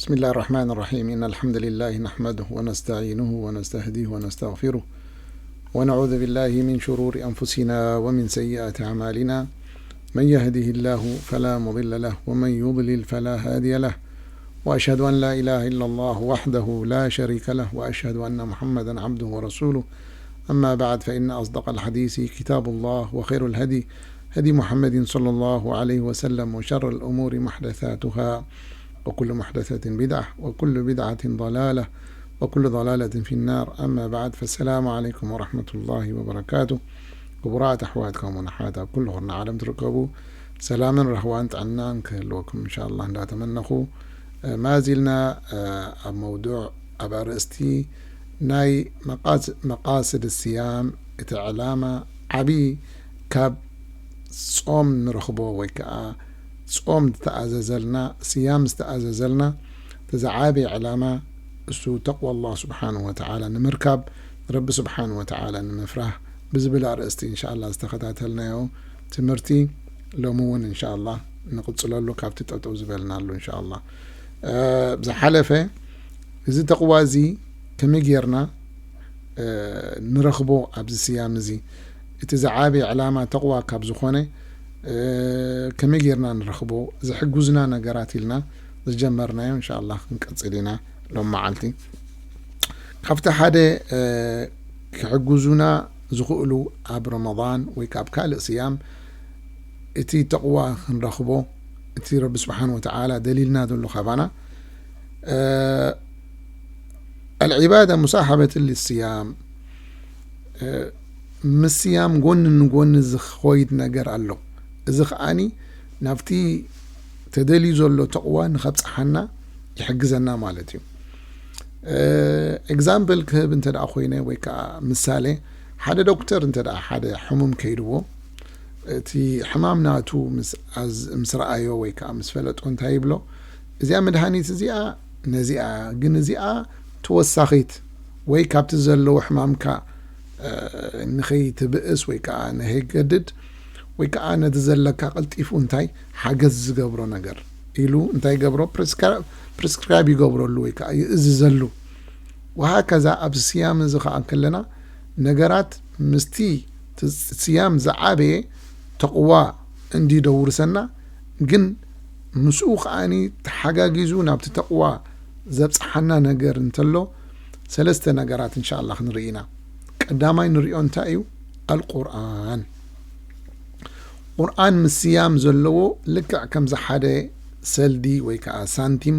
بسم الله الرحمن الرحيم. إن الحمد لله نحمده ونستعينه ونستهديه ونستغفره، ونعوذ بالله من شرور أنفسنا ومن سيئات أعمالنا. من يهده الله فلا مضل له، ومن يضلل فلا هادي له. وأشهد أن لا إله إلا الله وحده لا شريك له، وأشهد أن محمدا عبده ورسوله. أما بعد، فإن أصدق الحديث كتاب الله، وخير الهدي هدي محمد صلى الله عليه وسلم، وشر الأمور محدثاتها، وكل محدثة بدعة، وكل بدعة ضلالة، وكل ضلالة في النار. أما بعد، فالسلام عليكم ورحمة الله وبركاته. ክቡራት ኣሕዋት ከምኡውን ኣሓት ኣብ ኩሉ ኩርናዕ ዓለም ትርከቡ፣ ሰላምን ራህዋን ጥዕናን ክህልወኩም እንሻ ኣላህ እንዳተመነኹ፣ እ፣ ማእዚልና፣ እ፣ ኣብ መውዱዕ፣ ኣብ ኣርእስቲ ናይ መቃስ-፣ መቃስድ ስያም፣ እቲ ዕላማ ዓብዪ ካብ ጾም ንረኽቦ ወይ ከዓ ጾም ዝተኣዘዘልና፣ ስያም ዝተኣዘዘልና፣ እቲ ዝዓበየ ዕላማ እሱ ተቕዋ ኣላህ ስብሓንሁ ወተዓላ ንምርካብ፣ ንረቢ ስብሓንሁ ወተዓላ ንምፍራህ ብዝብል ኣርእስቲ እንሻ ኣላህ ዝተኸታተልናዮ ትምህርቲ ሎሚ እውን እንሻ ኣላህ ንቕጽለሉ ካብቲ ጠጠው ዝበልናሉ እንሻ ኣላህ። እ፣ ብዝሓለፈ እዚ ተቕዋ እዚ ከመይ ጌርና፣ እ፣ ንረኽቦ ኣብዚ ስያም እዚ፣ እቲ ዝዓበየ ዕላማ ተቕዋ ካብ ዝኾነ፣ እ፣ ከመይ ጌርና ንረኽቦ ዝሕግዙና ነገራት ኢልና ዝጀመርናዮ እንሻ ኣላህ ክንቀጽል ኢና ሎም መዓልቲ። ካብቲ ሓደ፣ እ፣ ክሕግዙና ዝኽእሉ ኣብ ረመዳን ወይ ካብ ካልእ ስያም እቲ ተቕዋ ክንረኽቦ፣ እቲ ረቢ ስብሓን ወተዓላ ደሊልና ዘሎ ካባና፣ እ፣ ኣልዒባዳ ሙሳሓበት ልስያም፣ እ፣ ምስ ስያም ጎኒ ንጎኒ ዝኸይድ ነገር ኣሎ። እዚ ከዓኒ ናብቲ ተደልዩ ዘሎ ተቕዋ ንኸብጽሓና ይሕግዘና ማለት እዩ። እ፣ ኤግዛምፕል ክህብ እንተ ደኣ ኮይነ ወይ ከዓ ምሳሌ፣ ሓደ ዶክተር እንተ ደኣ ሓደ ሕሙም ከይድዎ፣ እቲ ሕማም ናቱ ምስ ኣዝ-፣ ምስ ረኣዮ ወይ ከዓ ምስ ፈለጦ እንታይ ይብሎ? እዚኣ መድሃኒት እዚኣ ነዚኣ፣ ግን እዚኣ ተወሳኺት ወይ ካብቲ ዘለዎ ሕማምካ፣ እ፣ ንኸይትብእስ ወይ ከዓ ንኸይገድድ ወይ ከዓ ነቲ ዘለካ ቀልጢፉ እንታይ ሓገዝ ዝገብሮ ነገር ኢሉ እንታይ ይገብሮ? ፕሪስክራ-፣ ፕሪስክራይብ ይገብረሉ ወይ ከዓ ይእዝዘሉ። ወሃከዛ ኣብዚ ስያም እዚ ከዓ እንከለና ነገራት ምስቲ እቲ ስያም ዝዓበየ ተቕዋ እንዲ ደውርሰና፣ ግን ምስኡ ከዓኒ ተሓጋጊዙ ናብቲ ተቕዋ ዘብጽሓና ነገር እንተሎ፣ ሰለስተ ነገራት እንሻ ኣላህ ክንርኢ ኢና። ቀዳማይ ንሪኦ እንታይ እዩ? ኣልቁርኣን። ቁርኣን ምስ ስያም ዘለዎ ልክዕ ከምዚ ሓደ ሰልዲ ወይ ከዓ ሳንቲም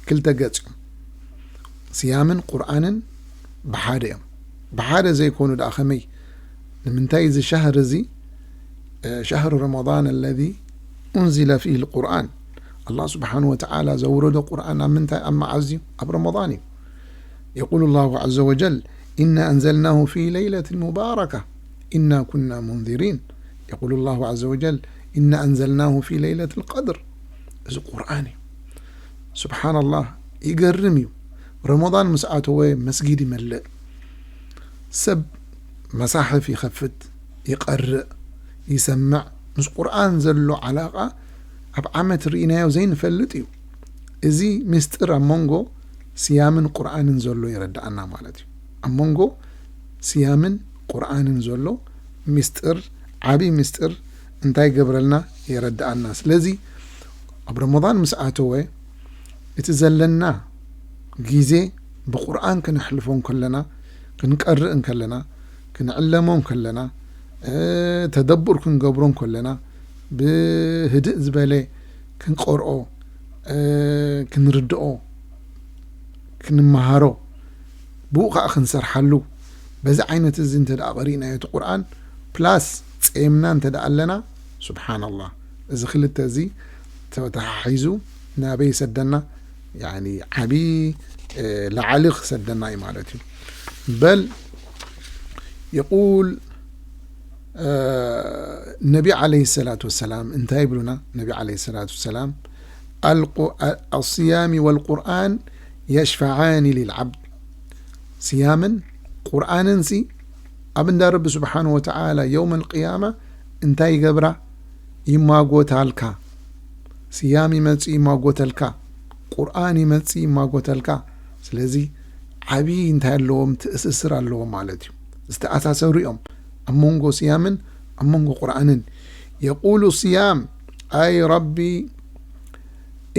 ክልተ ገጽ እዮም። ስያምን ቁርኣንን ብሓደ እዮም። ብሓደ ዘይኮኑ ደኣ ከመይ? ንምንታይ እዚ ሻህር እዚ፣ እ፣ ሸህሩ ረመዳን ኣለዚ ኡንዚለ ፊህ ልቁርኣን፣ ኣላህ ስብሓን ወተዓላ ዘውረዶ ቁርኣን ኣብ ምንታይ? ኣብ መዓዝ እዩ? ኣብ ረመዳን እዩ። የቁሉ ላሁ ዐዘ ወጀል፣ ኢና ኣንዘልናሁ ፊ ለይለትን ሙባረካ ኢና ኩና ሙንዚሪን። የቁሉ ላሁ ዐዘ ወጀል፣ ኢና ኣንዘልናሁ ፊ ለይለት ልቀድር። እዚ ቁርኣን እዩ። ስብሓንላህ፣ ይገርም እዩ። ረመዳን ምስ ኣተወ መስጊድ ይመልእ። ሰብ መሳሕፍ ይኸፍት፣ ይቐርእ፣ ይሰምዕ። ምስ ቁርኣን ዘሎ ዓላቓ ኣብ ዓመት ርኢናዮ ዘይንፈልጥ እዩ። እዚ ምስጢር ኣብ መንጎ ስያምን ቁርኣንን ዘሎ የረድኣና ማለት እዩ። ኣብ መንጎ ስያምን ቁርኣንን ዘሎ ምስጢር፣ ዓብዪ ምስጢር እንታይ ገብረልና የረድኣና። ስለዚ ኣብ ረመዳን ምስ ኣተወ እቲ ዘለና ግዜ ብቁርኣን ክነሕልፎ እንከለና፣ ክንቀርእ እንከለና፣ ክንዕለሞ እንከለና፣ እ፣ ተደቡር ክንገብሮ እንከለና፣ ብህድእ ዝበለ ክንቀርኦ፣ እ፣ ክንርድኦ፣ ክንመሃሮ፣ ብኡ ከዓ ክንሰርሓሉ፣ በዚ ዓይነት እዚ እንተ ደኣ ቀሪእናዮ እቲ ቁርኣን፣ ፕላስ ጼምና እንተ ደኣ ኣለና፣ ሱብሓነላህ፣ እዚ ክልተ እዚ ተተሓሒዙ ናበይ ይሰደና? ያኒ ዓቢ፣ እ፣ ላዕሊ ክሰደና እዩ ማለት እዩ። በል የቁል፣ እ፣ ነቢ ዓለይሂ ሰላቱ ወሰላም እንታይ ይብሉና? ነቢ ዓለይሂ ሰላቱ ወሰላም፣ ኣልቁ-፣ አ-፣ ኣስያሚ ወልቁርኣን የሽፈዓኒ ሊልዓብድ። ስያምን ቁርኣንን ሲ ኣብ እንዳ ረቢ ስብሓን ወተዓላ የውም ኣልቅያማ እንታይ ይገብራ? ይማጎታልካ። ስያም ይመጽእ ይማጎተልካ። ቁርኣን ይመጽእ ይማጎተልካ። ስለዚ ዓብዪ እንታይ ኣለዎም? ትእስስር ኣለዎም ማለት እዩ። ዝተኣሳሰሩ እዮም ኣብ መንጎ ስያምን ኣብ መንጎ ቁርኣንን። የቁሉ ስያም ኣይ ረቢ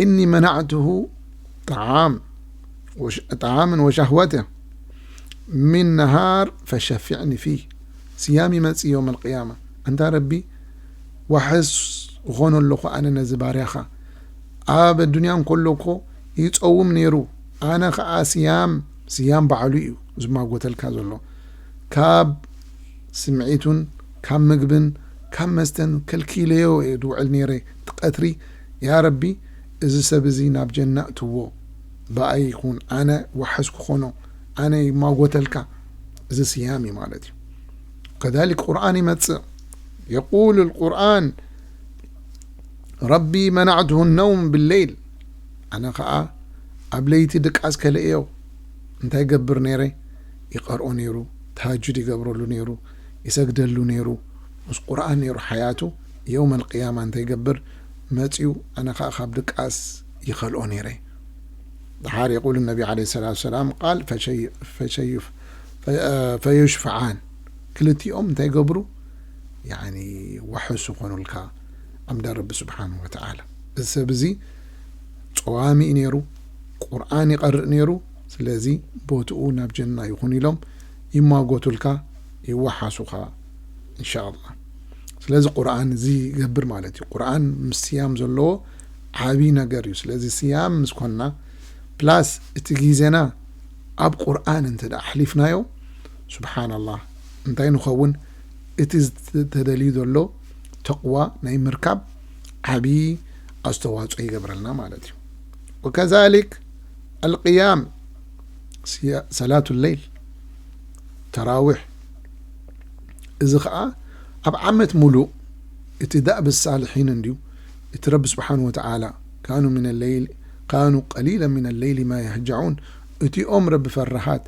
እኒ መናዕትሁ ጠዓም ወሽ-፣ ጠዓምን ወሻህወተ ሚን ነሃር ፈሸፊዕኒ ፊህ። ስያም ይመጽእ የውም ኣልቅያማ። ኣንታ ረቢ ዋሕስ ዝኾኖ ኣለኹ ኣነ ነዚ ባርያኻ። ኣብ ኣዱንያ እንከሎ እኮ ይጸውም ነይሩ። ኣነ ኸኣ ስያም፣ ስያም ባዕሉ እዩ ዝማጎተልካ ዘሎ። ካብ ስምዒቱን ካብ ምግብን ካብ መስተን ከልኪለዮ እየ ዝውዕል ነይረ። እቲ ቀትሪ፣ ያ ረቢ፣ እዚ ሰብ እዚ ናብ ጀና እትዎ፣ ብኣይ ይኹን፣ ኣነ ዋሕስ ክኾኖ፣ ኣነ ይማጎተልካ። እዚ ስያም እዩ ማለት እዩ። ከዛሊክ ቁርኣን ይመጽእ። የቁል ቁርኣን ረቢ መናዕትሁ ነውም ብለይል። ኣነ ኸኣ ኣብ ለይቲ ድቃስ ከለእዮ። እንታይ ገብር ነይረ? ይቐርኦ ነይሩ፣ ተሃጁድ ይገብረሉ ነይሩ፣ ይሰግደሉ ነይሩ። ምስ ቁርኣን ነይሩ ሓያቱ። የውም ኣልቅያማ እንታይ ይገብር? መጽዩ፣ ኣነ ኸኣ ካብ ድቃስ ይኸልኦ ነይረ። ደሓር የቁል ነቢ ዓለይሂ ሰላቱ ወሰላም ቃል ፈሸይ-፣ ፈሸዩፍ-፣ ፈ-፣ ፈዩሽፈዓን። ክልቲኦም እንታይ ይገብሩ? ያኒ ዋሕስ ዝኾኑልካ ኣምዳ ረቢ ስብሓንሁ ወተዓላ። እዚ ሰብ እዚ ጸዋሚ እዩ ነይሩ፣ ቁርኣን ይቐርእ ነይሩ። ስለዚ ቦትኡ ናብ ጀና ይኹን ኢሎም ይማጎቱልካ፣ ይወሓሱኻ እንሻ ኣላህ። ስለዚ ቁርኣን እዚ ይገብር ማለት እዩ። ቁርኣን ምስ ስያም ዘለዎ ዓብዪ ነገር እዩ። ስለዚ ስያም ምስ ኮንና ፕላስ እቲ ግዜና ኣብ ቁርኣን እንተ ደኣ ኣሕሊፍናዮ፣ ስብሓንላህ፣ እንታይ ንኸውን? እቲ ዝተደልዩ ዘሎ ተቕዋ ናይ ምርካብ ዓብዪ ኣስተዋፅኦ ይገብረልና ማለት እዩ። ወከዛሊክ ኣልቅያም፣ ስያ-፣ ሰላቱ ለይል፣ ተራዊሕ፣ እዚ ኸዓ ኣብ ዓመት ሙሉእ እቲ ዳእብ ሳልሒን እንድዩ። እቲ ረቢ ስብሓን ወተዓላ ካኑ ሚነ ለይል፣ ካኑ ቀሊለ ሚነ ለይሊ ማ የህጃዑን፣ እቲኦም ረቢ ፈራሃት፣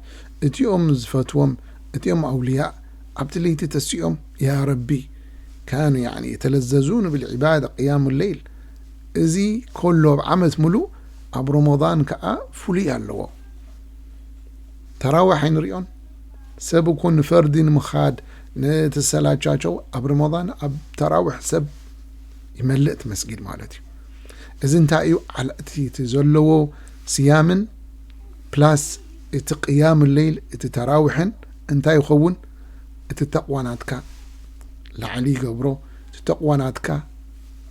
እቲኦም ዝፈትዎም፣ እቲኦም ኣውልያእ ኣብቲ ለይቲ ተሲኦም፣ ያ ረቢ፣ ካኑ ያዕኒ የተለዘዙን ብልዕባዳ ቅያሙ ለይል። እዚ ከሎ ኣብ ዓመት ሙሉእ ኣብ ረመዳን ከኣ ፍሉይ ኣለዎ። ተራዊሕ ኣይንሪኦን? ሰብ እኮ ንፈርዲ ንምኻድ ንትሰላቻቸው ኣብ ረመዳን ኣብ ተራዊሕ ሰብ ይመልእ እቲ መስጊድ ማለት እዩ። እዚ እንታይ እዩ? ዓል-፣ እቲ፣ እቲ ዘለዎ ስያምን ፕላስ እቲ ቅያም ለይል እቲ ተራዊሕን እንታይ ይኸውን? እቲ ተቕዋ ናትካ ላዕሊ ይገብሮ። እቲ ተቕዋ ናትካ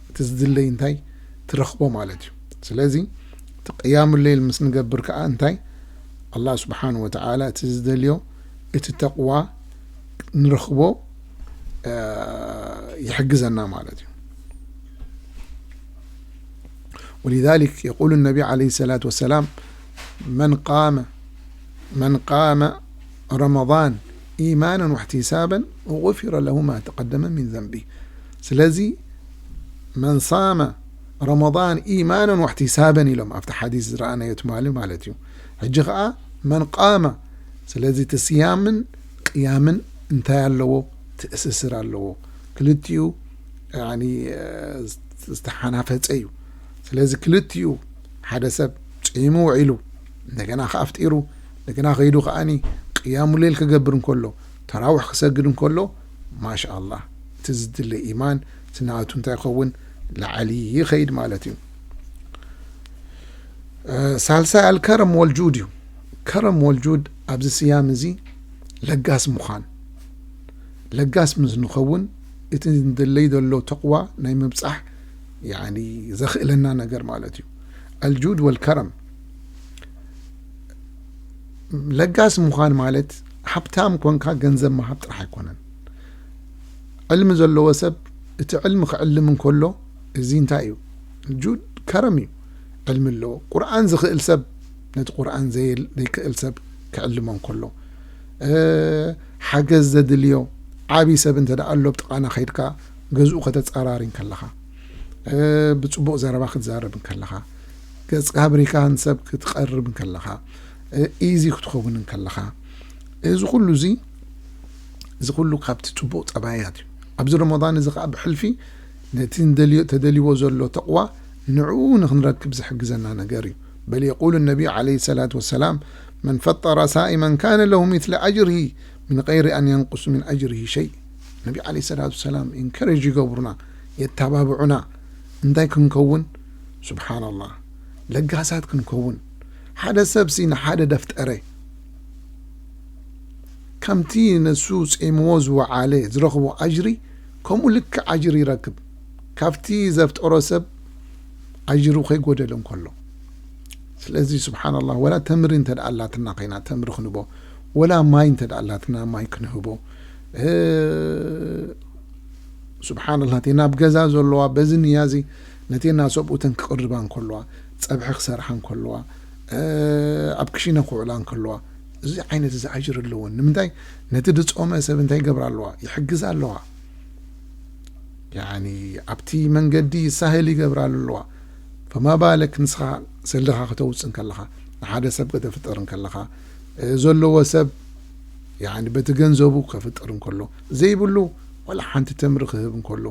እቲ ዝድለይ እንታይ ትረኽቦ ማለት እዩ። ስለዚ እቲ ቅያም ለይል ምስ ንገብር ከኣ እንታይ ኣላህ ስብሓን ወተዓላ እቲ ዝደልዮ እቲ ተቕዋ ንረኽቦ፣ እ፣ ይሕግዘና ማለት እዩ። ولذلك يقول النبي عليه الصلاة والسلام من قام من قام رمضان إيمانا واحتسابا غفر له ما تقدم من ذنبه. ስለዚ መን ሳመ ረመዳን ኢማናን ወሕቲሳበን ኢሎም ኣብቲ ሓዲስ ዝረኣናዮ ትማሊ ማለት እዩ። ሕጂ ኸዓ መን ቃመ፣ ስለዚ እቲ ስያምን ቅያምን እንታይ ኣለዎ? ትእስስር ኣለዎ። ክልቲኡ ያኒ፣ እ፣ ዝተሓናፈጸ እዩ። ስለዚ ክልቲኡ ሓደ ሰብ ጺሙ ውዒሉ እንደገና ከኣ ኣፍጢሩ እንደገና ከይዱ ከኣኒ ቅያሙ ሌል ክገብር እንከሎ ተራዊሕ ክሰግድ እንከሎ ማሻ ኣላህ እቲ ዝድለ ኢማን እቲ ናቱ እንታይ ይኸውን ላዕሊ ይኸይድ ማለት እዩ። እ፣ ሳልሳይ ኣልከረም ወልጁድ እዩ። ከረም ወልጁድ ኣብዚ ስያም እዚ ለጋስ ምዃን። ለጋስ ምስ ንኸውን እቲ ንደለይ ዘሎ ተቕዋ ናይ ምብጻሕ ያኒ ዘኽእለና ነገር ማለት እዩ። ኣልጁድ ወልከረም። ለጋስ ምዃን ማለት ሃብታም ኮንካ ገንዘብ ምሃብ ጥራሕ ኣይኮነን። ዕልሚ ዘለዎ ሰብ እቲ ዕልሚ ክዕልም እንከሎ እዚ እንታይ እዩ? ጁድ ከረም እዩ። ዕልሚ ኣለዎ። ቁርኣን ዝኽእል ሰብ ነቲ ቁርኣን ዘየል-፣ ዘይክእል ሰብ ክዕልሞ እንከሎ፣ እ፣ ሓገዝ ዘድልዮ ዓብዪ ሰብ እንተ ደኣ ኣሎ ኣብ ጥቓና ከይድካ ገዝኡ ከተጻራሪ እንከለኻ፣ እ፣ ብጽቡቕ ዘረባ ክትዛረብ እንከለኻ፣ ገጽካ ኣብሪካ ንሰብ ክትቐርብ እንከለኻ፣ እ፣ ኢዚ ክትኸውን እንከለኻ፣ እዚ ኩሉ እዚ፣ እዚ ኩሉ ካብቲ ጽቡቕ ጠባያት እዩ። ኣብዚ ረመዳን እዚ ኸኣ ብሕልፊ ነቲ ንደልዮ-፣ ተደልይዎ ዘሎ ተቕዋ ንዕኡ ንኽንረክብ ዝሕግዘና ነገር እዩ። بل يقول النبي عليه الصلاة والسلام: من فطر صائما كان له مثل أجره من غير أن ينقص من أجره شيء. ነቢ ዓለይሂ ሰላቱ ወሰላም ኢንከሬጅ ይገብሩና፣ የተባብዑና። እንታይ ክንከውን? ሱብሓነላህ፣ ለጋሳት ክንከውን። ሓደ ሰብሲ ንሓደ ደፍጠረ፣ ከምቲ ንሱ ጼምዎ ዝወዓለ ዝረኽቦ ኣጅሪ፣ ከምኡ ልክዕ ኣጅሪ ይረክብ፣ ካብቲ ዘፍጠሮ ሰብ ኣጅሩ ከይጎደለ እንከሎ። ስለዚ ሱብሓነላህ፣ ወላ ተምሪ እንተ ደኣ ኣላትና ኮይና ተምሪ ክንቦ፣ ወላ ማይ እንተ ደኣ ኣላትና ማይ ክንህቦ። እ፣ ሱብሓነላህ፣ እተን ኣብ ገዛ ዘለዋ በዚ ንያ እዚ ነተን ናብ ሰብኡተን ክቕርባ እንከለዋ፣ ጸብሒ ክሰርሓ እንከለዋ፣ እ፣ ኣብ ክሽነ ክውዕላ እንከለዋ፣ እዚ ዓይነት እዚ ኣጅር ኣለወን። ንምንታይ? ነቲ ዝጾመ ሰብ እንታይ ይገብራ ኣለዋ? ይሕግዛ ኣለዋ። ያኒ ኣብቲ መንገዲ ሳህል ይገብራሉ ኣለዋ። ፈማ ባለክ ንስኻ ሰልኻ ከተውፅእ እንከለኻ፣ ንሓደ ሰብ ከተፍጥር እንከለኻ፣ እ፣ ዘለዎ ሰብ ያኒ በቲ ገንዘቡ ከፍጥር እንከሎ፣ ዘይብሉ ዋላ ሓንቲ ተምሪ ክህብ እንከሎ፣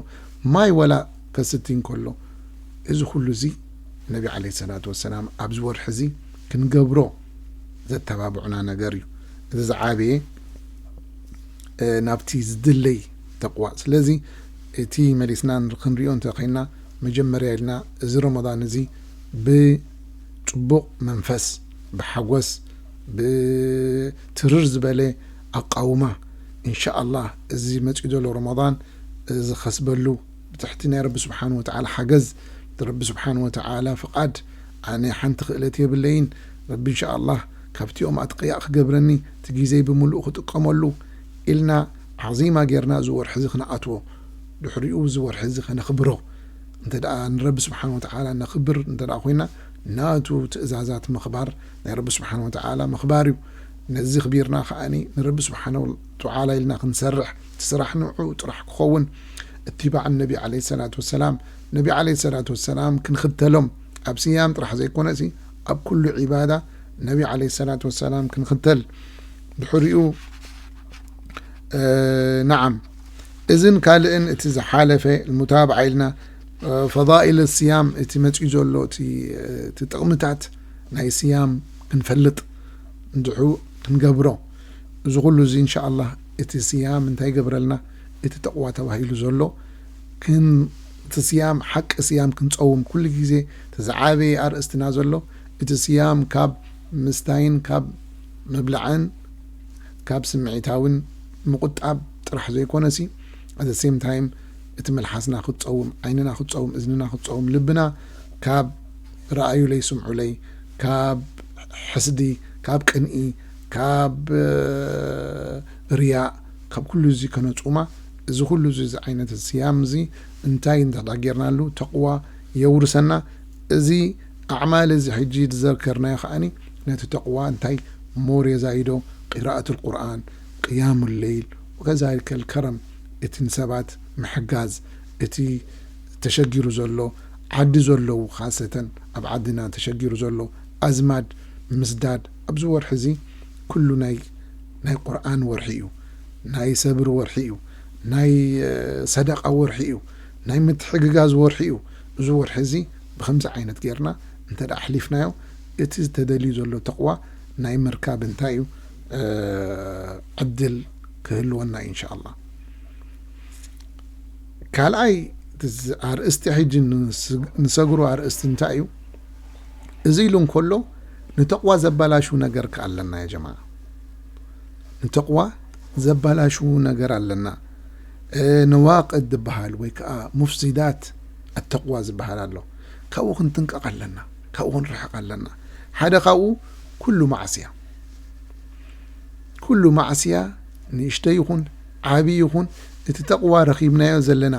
ማይ ዋላ ከስቲ እንከሎ፣ እዚ ኩሉ እዚ ነቢ ዓለይሂ ሰላቱ ወሰላም ኣብዚ ወርሒ እዚ ክንገብሮ ዘተባብዑና ነገር እዩ። እቲ ዝዓበየ እ፣ ናብቲ ዝድለይ ተቕዋ። ስለዚ እቲ መሊስና ንር-፣ ክንሪኦ እንተ ኸይንና፣ መጀመርያ ኢልና እዚ ረመዳን እዚ ብጽቡቕ መንፈስ፣ ብሓጎስ፣ ብትርር ዝበለ ኣቃውማ፣ ኢንሻኣላህ እዚ መጺኡ ዘሎ ረመዳን እዚ ኸስበሉ ብትሕቲ ናይ ረቢ ስብሓን ወተዓላ ሓገዝ፣ ረቢ ስብሓን ወተዓላ ፍቓድ፣ ኣነ ሓንቲ ክእለት የብለይን፣ ረቢ እንሻኣላህ ካብቲኦም ኣትቅያእ ክገብረኒ፣ እቲ ግዜይ ብምሉኡ ክጥቀመሉ ኢልና ዓዚማ ጌርና እዚ ወርሒ እዚ ክነኣትዎ፣ ድሕሪኡ እዚ ወርሒ እዚ ከነኽብሮ፣ እንተ ደኣ ንረቢ ስብሓን ወተዓላ ነኽብር እንተ ደኣ ኮይና፣ ናቱ ትእዛዛት ምኽባር ናይ ረቢ ስብሓን ወተዓላ ምኽባር እዩ። ነዚ ኽቢርና ከኣኒ ንረቢ ስብሓን ወተዓላ ኢልና ክንሰርሕ፣ እቲ ስራሕ ንዑ ጥራሕ ክኸውን፣ እትባዕ ነቢ ዓለይሂ ሰላቱ ወሰላም፣ ነቢ ዓለይሂ ሰላቱ ወሰላም ክንኽተሎም፣ ኣብ ስያም ጥራሕ ዘይኮነሲ፣ ኣብ ኩሉ ዒባዳ ነቢ ዓለይሂ ሰላቱ ወሰላም ክንኽተል። ድሕሪኡ፣ እ፣ ነዓም፣ እዝን ካልእን እቲ ዝሓለፈ ሙታብዓ ኢልና፣ እ፣ ፈዳኢል ስያም፣ እቲ መጺኡ ዘሎ፣ እቲ፣ እ፣ እቲ ጥቕምታት ናይ ስያም ክንፈልጥ፣ እንድሑ ክንገብሮ። እዚ ኩሉ እዚ፣ እንሻኣላህ፣ እቲ ስያም እንታይ ይገብረልና? እቲ ተቕዋ ተባሂሉ ዘሎ፣ ክን-፣ እቲ ስያም፣ ሓቂ ስያም ክንጸውም፣ ኩሉ ግዜ እቲ ዝዓበየ ኣርእስትና ዘሎ፣ እቲ ስያም ካብ ምስታይን ካብ ምብላዕን ካብ ስምዒታውን ምቑጣብ ጥራሕ ዘይኮነሲ፣ at the same time፣ እቲ መልሓስና ክትጸውም፣ ዓይንና ክትጸውም፣ እዝንና ክትጸውም፣ ልብና ካብ ረኣዩለይ ስምዑለይ፣ ካብ ሕስዲ፣ ካብ ቅንኢ፣ ካብ፣ እ፣ ርያእ፣ ካብ ኩሉ እዚ ከነጹማ፣ እዚ ኩሉ እዚ፣ እዚ ዓይነት ስያም እዚ እንታይ እንተ ደኣ ጌርናሉ፣ ተቕዋ የውርሰና። እዚ ኣዕማል እዚ ሕጂ ዝዘከርናዮ ከኣኒ ነቲ ተቕዋ እንታይ ሞር የዛይዶ፣ ቂራኣት ቁርኣን፣ ቅያሙ ለይል፣ ወከዛሊከ ልከረም፣ እቲ ንሰባት ምሕጋዝ፣ እቲ ተሸጊሩ ዘሎ፣ ዓዲ ዘለዉ፣ ካሰተን ኣብ ዓድና ተሸጊሩ ዘሎ ኣዝማድ ምስዳድ፣ ኣብዚ ወርሒ እዚ ኩሉ ናይ፣ ናይ ቁርኣን ወርሒ እዩ፣ ናይ ሰብሪ ወርሒ እዩ፣ ናይ፣ እ፣ ሰደቃ ወርሒ እዩ፣ ናይ ምትሕግጋዝ ወርሒ እዩ። እዚ ወርሒ እዚ ብኸምዚ ዓይነት ጌርና እንተ ደኣ ኣሕሊፍናዮ፣ እቲ ዝተደልዩ ዘሎ ተቕዋ ናይ ምርካብ እንታይ እዩ፣ እ፣ ዕድል ክህልወና እዩ፣ ኢንሻኣላህ። ካልኣይ፣ እዚ ኣርእስቲ ሕጂ ንስ-፣ ንሰግሮ ኣርእስቲ እንታይ እዩ? እዚ ኢሉ እንከሎ፣ ንተቕዋ ዘባላሹ ነገር ከ ኣለና፣ ያ ጀማዓ? ንተቕዋ ዘባላሹ ነገር ኣለና። እ፣ ነዋቅድ ዝበሃል ወይ ከኣ ሙፍሲዳት ኣተቕዋ ዝበሃል ኣሎ። ካብኡ ክንጥንቀቕ ኣለና፣ ካብኡ ክንርሕቕ ኣለና። ሓደ ካብኡ ኩሉ ማዕስያ። ኩሉ ማዕስያ፣ ንእሽተይ ይኹን ዓቢ ይኹን፣ እቲ ተቕዋ ረኺብናዮ ዘለና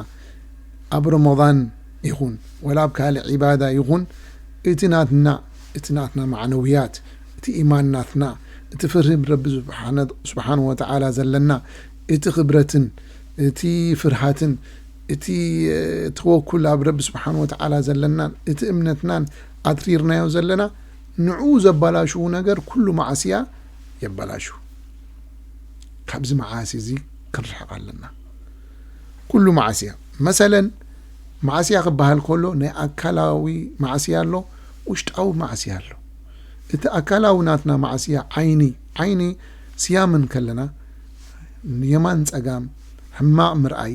ኣብ ረመዳን ይኹን ወላ ኣብ ካልእ ዒባዳ ይኹን፣ እቲ ናትና፣ እቲ ናትና ማዕነውያት፣ እቲ ኢማን ናትና፣ እቲ ፍርሂ ብረቢ ስብሓነ-፣ ስብሓነ ወተዓላ ዘለና፣ እቲ ክብረትን፣ እቲ ፍርሃትን፣ እቲ፣ እ፣ ተወኩል ኣብ ረቢ ስብሓነ ወተዓላ ዘለናን፣ እቲ እምነትናን ኣትሪርናዮ ዘለና፣ ንዕኡ ዘባላሽዉ ነገር ኩሉ ማዕስያ የባላሹ። ካብዚ መዓሲ እዚ ክንርሕቕ ኣለና። ኩሉ ማዕስያ፣ መሰለን፣ ማዕስያ ክበሃል ከሎ ናይ ኣካላዊ ማዕስያ ኣሎ፣ ውሽጣዊ ማዕስያ ኣሎ። እቲ ኣካላዊ ናትና ማዕስያ ዓይኒ ዓይኒ ስያም እንከለና የማን ጸጋም ሕማቕ ምርኣይ፣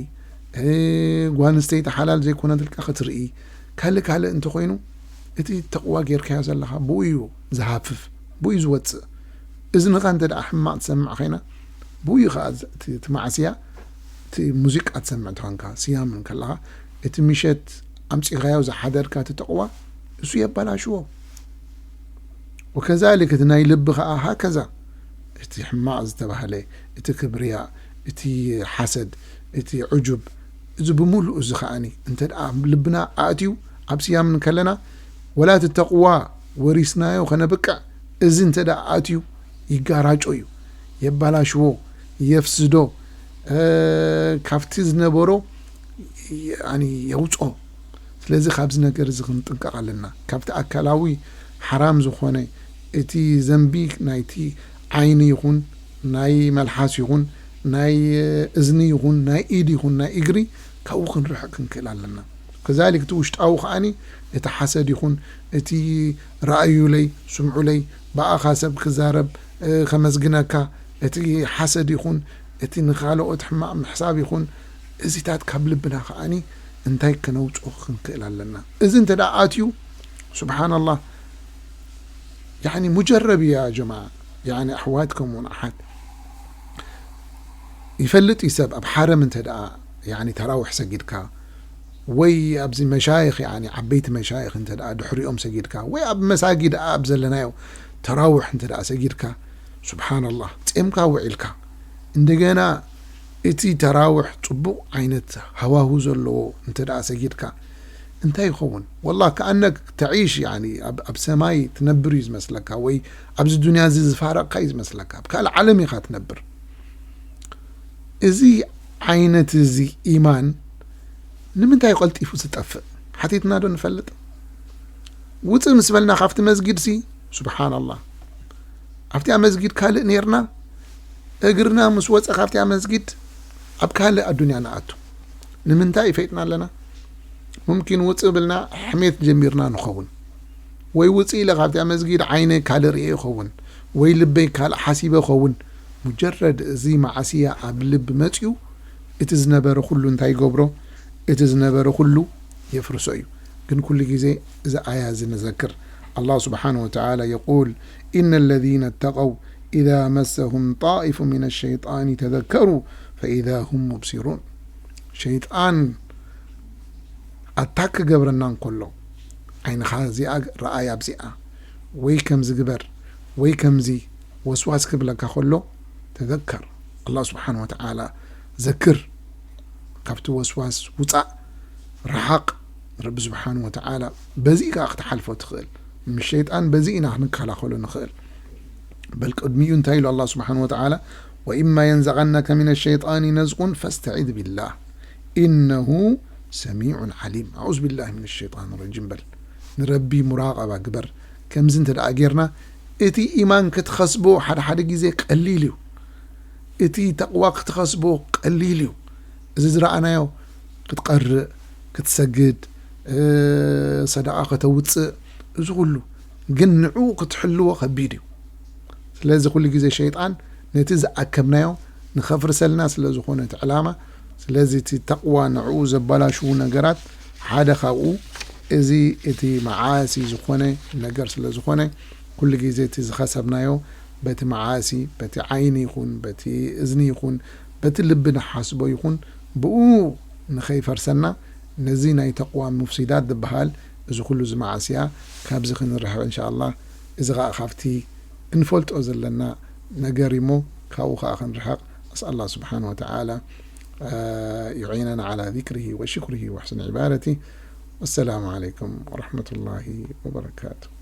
ጓል ኣንስተይቲ ሓላል ዘይኮነትልካ ክትርኢ፣ ካልእ ካልእ እንተኾይኑ እቲ ተቕዋ ጌርካዮ ዘለኻ ብኡ እዩ ዝሃፍፍ፣ ብኡ እዩ ዝወጽእ። እዝንኻ እንተ ደኣ ሕማቕ ትሰምዕ ኮይና ብኡ እዩ ኸዓ እቲ ማዕስያ እቲ ሙዚቃ ትሰምዕ ተኾንካ ስያም እንከለኻ እቲ ምሸት ኣምጺኻዮ ዝሓደርካ እቲ ተቕዋ እሱ የባላሽዎ። ወከዛሊክ እቲ ናይ ልቢ ኸዓ ሃከዛ እቲ ሕማቕ ዝተባህለ እቲ ክብርያ እቲ ሓሰድ እቲ ዕጁብ እዚ ብምሉእ እዚ ኸዓኒ እንተ ደኣ ልብና ኣእትዩ ኣብ ስያም እንከለና ወላ እቲ ተቕዋ ወሪስናዮ ከነብቅዕ እዚ እንተ ደኣ ኣእትዩ ይጋራጮ እዩ፣ የባላሽዎ፣ የፍስዶ፣ ካብቲ ዝነበሮ የውፅኦ። ስለዚ ካብዚ ነገር እዚ ክንጥንቀቕ ኣለና። ካብቲ ኣካላዊ ሓራም ዝኾነ እቲ ዘንቢ ናይቲ ዓይኒ ይኹን ናይ መልሓስ ይኹን ናይ እዝኒ ይኹን ናይ ኢድ ይኹን ናይ እግሪ ካብኡ ክንርሕቕ ክንክእል ኣለና። ከዛሊክ እቲ ውሽጣዊ ከዓኒ እቲ ሓሰድ ይኹን እቲ ረኣዩለይ ስምዑለይ ብኣኻ ሰብ ክዛረብ ከመስግነካ እቲ ሓሰድ ይኹን እቲ ንኻልኦት ሕማቕ ምሕሳብ ይኹን እዚታት ካብ ልብና ከዓኒ እንታይ ከነውፅኦ ክንክእል ኣለና። እዚ እንተ ደኣ ኣትዩ ስብሓንላህ ያኒ ሙጀረብ እዩ ያ ጀማዓ። ያኒ ኣሕዋት ከምኡውን ኣሓት ይፈልጥ እዩ ሰብ ኣብ ሓረም እንተ ደኣ ያኒ ተራዊሕ ሰጊድካ ወይ ኣብዚ መሻይኽ ያኒ ዓበይቲ መሻይኽ እንተ ደኣ ድሕሪኦም ሰጊድካ ወይ ኣብ መሳጊድ ኣብ ዘለናዮ ተራዊሕ እንተ ደኣ ሰጊድካ ስብሓንላህ ጼምካ ውዒልካ እንደገና እቲ ተራዊሕ ጽቡቕ ዓይነት ሃዋሁ ዘለዎ እንተ ደኣ ሰጊድካ እንታይ ይኸውን? ወላ ከኣነክ ተዒሽ ያኒ ኣብ ሰማይ ትነብር እዩ ዝመስለካ ወይ ኣብዚ ዱንያ እዚ ዝፋረቕካ እዩ ዝመስለካ ኣብ ካልእ ዓለም ኢኻ ትነብር። እዚ ዓይነት እዚ ኢማን ንምንታይ ቀልጢፉ ዝጠፍእ ሓቲትና ዶ ንፈልጥ? ውፅእ ምስ በልና ካብቲ መስጊድ ሲ ስብሓንላህ ኣብቲያ መስጊድ ካልእ ነይርና እግርና ምስ ወፀ ካብቲያ መስጊድ ኣብ ካልእ ኣዱንያ ንኣቱ። ንምንታይ ይፈይጥና ኣለና? ሙምኪን ውፅእ ብልና ሕሜት ጀሚርና ንኸውን ወይ ውፅእ ኢለ ካብቲያ መስጊድ ዓይነ ካልእ ርእየ ይኸውን ወይ ልበይ ካልእ ሓሲበ ኸውን። ሙጀረድ እዚ መዓስያ ኣብ ልብ መፅዩ እቲ ዝነበረ ኩሉ እንታይ ይገብሮ? እቲ ዝነበረ ኩሉ የፍርሶ እዩ። ግን ኩሉ ግዜ እዚ ኣያ እዚ ንዘክር። ኣላህ ስብሓን ወተዓላ የቁል፣ إن الذين اتقوا إذا مسهم طائف من الشيطان تذكروا فإذا هم مبصرون። ሸይጣን ኣታክ ክገብረና እንከሎ ዓይንኻ እዚኣ ረኣያ ኣብዚኣ ወይ ከምዚ ግበር ወይ ከምዚ ወስዋስ ክብለካ ከሎ ተዘከር ኣላህ ስብሓን ወተዓላ ዘክር። ካብቲ ወስዋስ ውፃእ ረሓቕ። ረቢ ስብሓን ወተዓላ በዚ ከዓ ክትሓልፎ ትኽእል። ምስ ሸይጣን በዚ ኢና ክንከላኸሎ ንኽእል። በል ቅድሚኡ እንታይ ኢሉ ኣላህ ስብሓን ወተዓላ፣ وإما ينزغنك من الشيطان نزغ فاستعذ بالله إنه سميع عليم. أعوذ بالله من الشيطان الرجيم በል። ንረቢ ሙራቐባ ግበር። ከምዚ እንተ ደኣ ጌርና እቲ ኢማን ክትኸስቦ ሓደ ሓደ ግዜ ቀሊል እዩ። እቲ ተቕዋ ክትኸስቦ ቀሊል እዩ። እዚ ዝረኣናዮ ክትቐርእ፣ ክትሰግድ፣ ሰደቓ ከተውፅእ፣ እዚ ኩሉ ግን ንዕኡ ክትሕልዎ ከቢድ እዩ። ስለዚ ኩሉ ግዜ ሸይጣን ነቲ ዝኣከብናዮ ንኸፍርሰልና ስለ ዝኾነ እቲ ዕላማ፣ ስለዚ እቲ ተቕዋ ንዕኡ ዘበላሽዉ ነገራት ሓደ ካብኡ እዚ እቲ መዓሲ ዝኾነ ነገር ስለ ዝኾነ ኩሉ ግዜ እቲ ዝኸሰብናዮ በቲ መዓሲ በቲ ዓይኒ ይኹን በቲ እዝኒ ይኹን በቲ ልቢ ንሓስቦ ይኹን ብኡ ንኸይፈርሰና ነዚ ናይ ተቕዋ ሙፍሲዳት ዝበሃል እዚ ኩሉ እዚ መዓስያ ካብዚ ክንርሕቕ እንሻ ኣላህ። እዚ ኸዓ ካብቲ እንፈልጦ ዘለና ነገር እሞ ካብኡ ኸዓ ክንርሕቕ ኣስኣል ኣላህ ስብሓን ወተዓላ يعيننا على ذكره وشكره وحسن عبادته. والسلام عليكم ورحمة الله وبركاته.